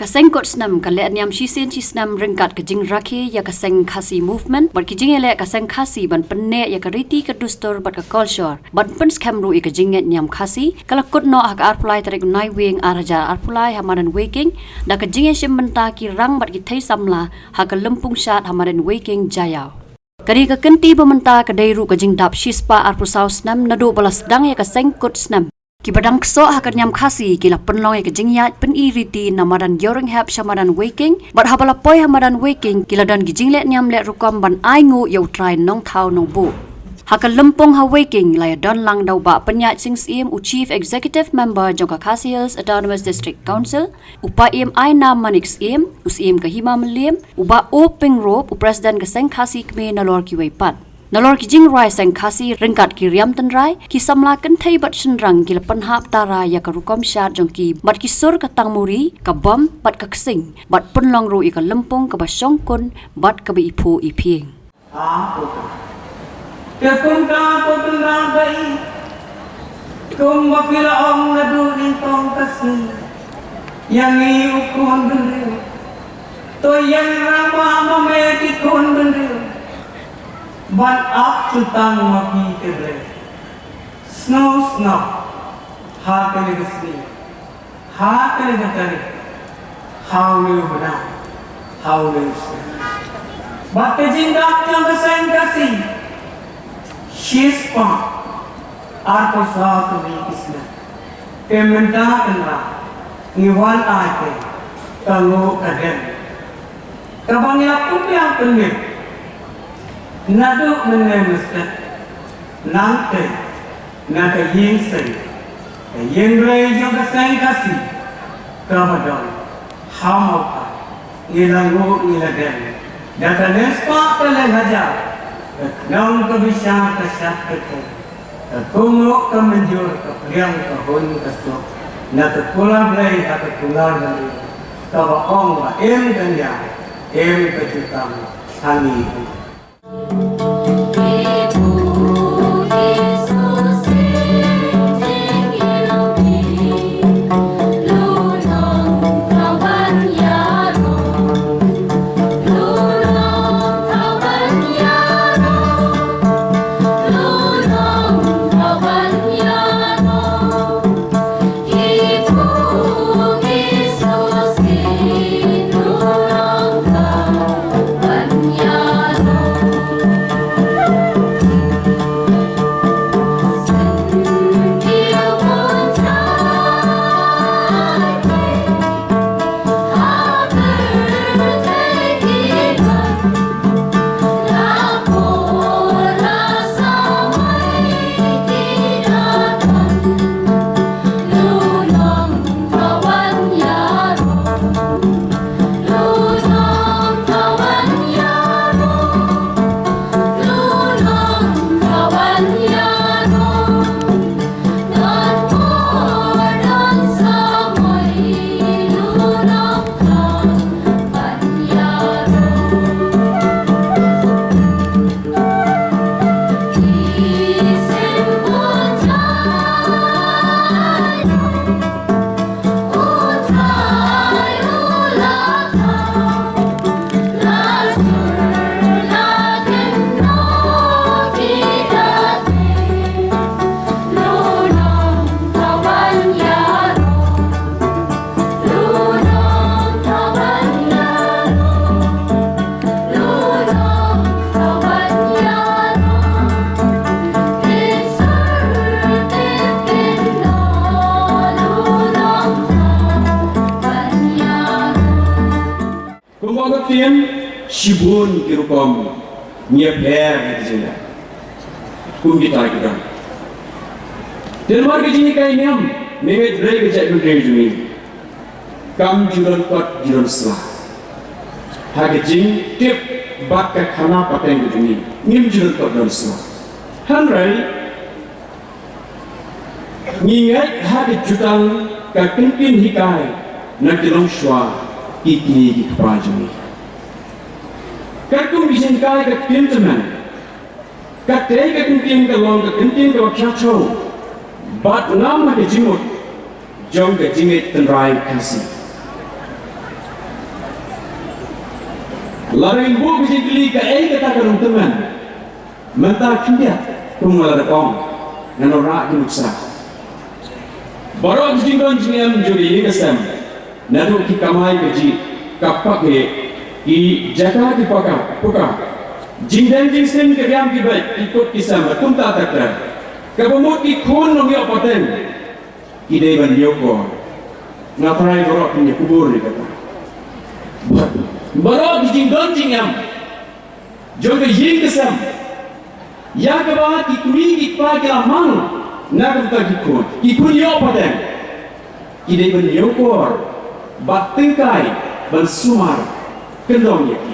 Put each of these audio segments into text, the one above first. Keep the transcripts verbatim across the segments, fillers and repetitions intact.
Ka seng kut snem ka leh niam shisien shisnem ryngkat ka jingrakhe ïa ka seng Khasi Movement bad ki jingïaleh ka seng Khasi ban pynneh ïa ka riti ka dustur bad ka kolshor ban pynskhem ruh ïa ka jingngeit niam Khasi, ka la kut noh ha ka arphew lai tarik u Naiwieng ar hajar arphew lai ha madan Weiking da ka jingïashim bynta ki rang bad ki thei samla ha ka lympung shad ha madan Weiking Jaiaw. Ka dei ka kynti ba mynta ka dei ruh ka jingdap shispah arphew saw snem naduh ba la sdang ïa ka seng kut snem. Kiba dang ksoh ha ka niam Khasi ki la pynlong ïa ka jingïaid pyni riti na madan Ïawrynghep sha madan Weiking bad haba la poi ha madan Weiking ki la don ki jingleh niam leh rukom ban ai nguh ïa u trai nongthaw nongbuh. Ha ka lympung ha Weiking la ïa don lang da u Bah Pynïaid Sing Syiem, u Chief Executive Member jong ka Khasi Hills Autonomous District Council, u Bah Im Ainam Manik Syiem, u Syiem ka Hima Mylliem, u Bah O Pyngrope, u President ka Seng Khasi Kmie nalor kiwei pat. Nalor ki jingrwai seng Khasi ryngkat ki riam tynrai, ki samla kynthei bad shynrang ki la pynhap tara ïa ka rukom shad jong ki bad ki sur ka tangmuri, ka bom bad ka ksing bad pynlong ruh ïa ka lympung kaba shongkun bad kaba iphuh iphieng. Te kumta ko tynrang ba i, kumba phi la ong naduh nyngkong ka sngi, ïa ngi u khun bynriew, to ïa ngi rangbah ma me ki khun bynriew. Ban ap jutang ma phi te Blei. Sngewsngap ha kane ka sngi, ha kane ka tarik, ha une u bnai, ha une u snem. Bad ka jingdap jong ka seng Khasi shispah arphew saw tylli ki snem. Te mynta tynrai ngi wan ai te ka nguh ka dem kaba ngi la pynbiang pynmih naduh mynne mynstep. Nangta na ka ïing seng, ka ïing rei jong ka seng Khasi kaba don ha Mawphai, ngi la nguh ngi la dem da ka neng spah ka leng hajar, ka khnong ka bishar ka shad ka kher, ka kumno ka mynjur ka pliang ka hun ka suk na ka kular Blei ha ka kular Blei, kaba ong ba im ka nia, im ka jutang ha ngi. Kumba ka ktien, shibun ki rukom ngi ïapher ha ki jingeh. Kum kita ki dang. Te namar ka jinghikai niam, mynta ka jait bynriew jong ngi kam ju don kot ju don sla. Ha ka jingtip bad ka khana pateng ka jong ngi, ngim ju don kot don sla. Hynrei ngi ngeit ha ka jutang ka ktien hikai na ki longshuwa ki kmie ki kpa jong ngi. Katkum ki jinghikai ka ktien tymmen, katei ka ktien ka long ka ktien kaba khia thew bad ngam ha ka jingmut jong ka jingngeit tynrai Khasi. Lada ngin buh ka jingkylli kaei kata ka nongtymmen, mynta khyndiat, kumba la dep ong, ngan wanrah ki nuksa. Baroh ki jingdon jingem jong ka ïing ka sem, naduh ki kamai kajih, ka pakhi, ki jaka ki paka, puka, jingdeng jingseng, ki riam ki beit, ki kut ki sem, bad kumta ter ter, kaba mut ki khun nongïoh pateng ki dei ban ñiewkor. Nga tharai baroh phin ïakubur ïa kata. Bad baroh ki jingdon jingem jong ka ïing ka sem, ïa kaba ki kmie ki kpa ki la mang na ka bynta ki khun, ki khun ïoh pateng, ki dei ban ñiewkor bad tyngkai ban sumar kyndong ïa ki.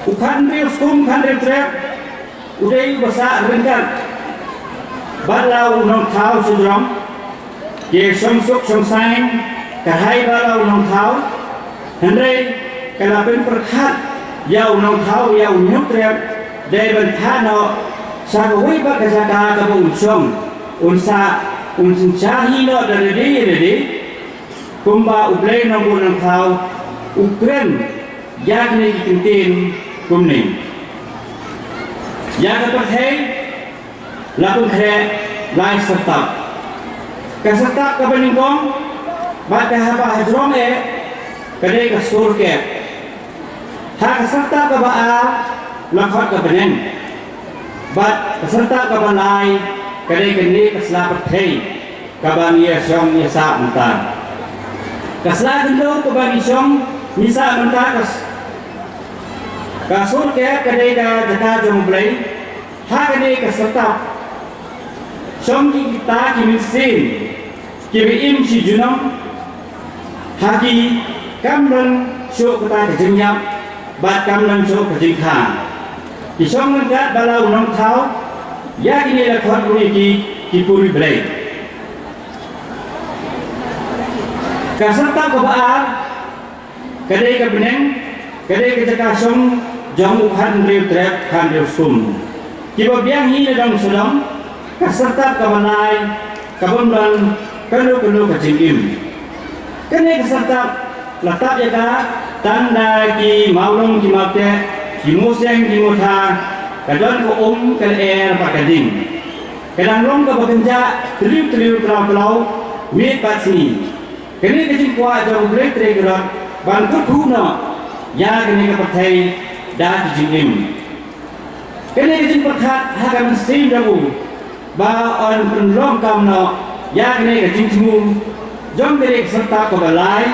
U khathynriew skum khathynriew trep u dei uba sah ryngkat bad la u nongthaw sha jrong. Ki shong suk shong saiñ kyrhai bad la u nongthaw, hynrei ka la pynpyrkhat ïa u nongthaw, ïa u hynñiewtrep, dei ban phah noh sha kawei pat ka jaka kaba un shong, un sah, un synshar hi noh da lade lade. Kumba U Blei Nongbuh Nongthaw u kren ïa kine ki kyntien kumne. Ïa ka pyrthei la pynkhreh lai syrtap. Ka syrtap kaba nyngkong bad ka haba hajrong eh ka dei ka sur kep. Ha ka syrtap kaba ar la khot ka bneng. Bad ka syrtap kaba lai ka dei kane ka sla pyrthei kaba ngi ïa shong ïa sah mynta. Ka sla khyndew kaba ngi shong ngi sah mynta ka s-, ka sur kep ka dei ka jaka jong U Blei. Ha kane ka syrtap shong ki kita ki mynsiem kiba im shi junom. Ha ki kam don shuh kata ka jingïap bad kam don shuh ka jingkha. Ki shong ryngkat bad la u nongthaw, ïa kine la khot ruh ïa ki ki puri Blei. Ka syrtap kaba ar ka dei ka bneng, ka dei ka jaka shong jong u khathynriew trep khathynriew skum. Kiba biang hi na dong sha dong. Ka syrtap kaba lai ka bym don kano kano ka jingim. Kane ka syrtap la tap ïa ka tang da ki mawlong ki mawteh, ki museng ki mutha, ka don ka um ka lyer bad ka ding. Ka dang long kaba kynjah tyrliw tyrliw tlaw tlaw miet bad sngi. Kane ka jingkwah jong U Blei Trai Kynrad ban kyrkhu noh ïa kane ka pyrthei da ki jingim. Kane ka jingpyrkhat ha ka mynsiem jong u ba yn pynlong kam noh ïa kane ka jingthmu jong kane ka syrtap kaba lai.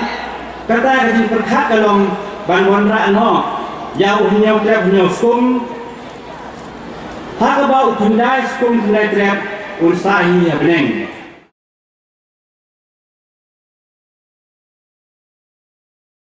Kata ka jingpyrkhat ka long ban wanrah noh ïa u hynñiew trep hynñiew skum. Ha kaba u khyndai skum khyndai trep un sah hi ha bneng.